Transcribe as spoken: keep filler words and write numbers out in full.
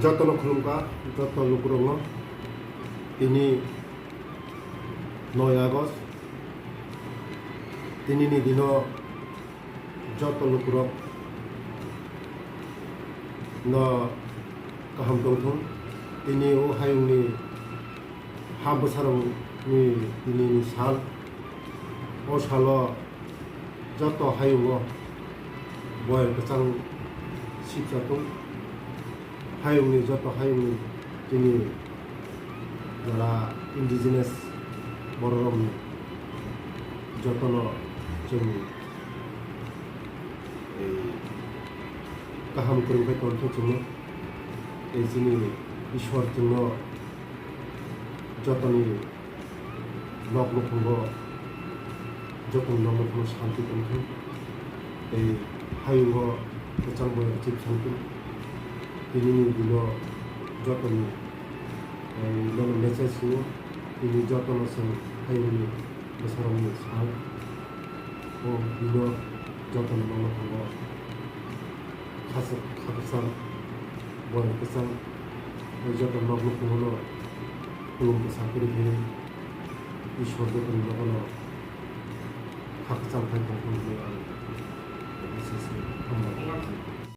Jotono khulumkha, joto lukurokno. Tini noi August, tinini dino joto lukurok no kaham tongthung. Tini o hayungni ha bwsarokni tinini sal. O salo joto hayungo boyar kwchang sipsa tong. Hayungni joto hayungni tini jora indigenous bororokni jotono chwng, ei, kaham kwrwngkhe tongthok chwngno. Tei chini Ishwar chwngno jotoni nok nokhango, jotoni nok nokhango santi tongthok. Tei hayungo kwchang boyar chip santi. Tinini dino jotoni, ei, nono message rwo. Tini jotono chwng hayungni bwsarokni sal. O dino jotono nono tongo. Khasa-, khakchang, boyar kwchang, o joto nok nokhango no khulum bwsa kwrwi khe Ishwar jotoni nogono khakchang khai tongthok hinwi ang S S ni hambai.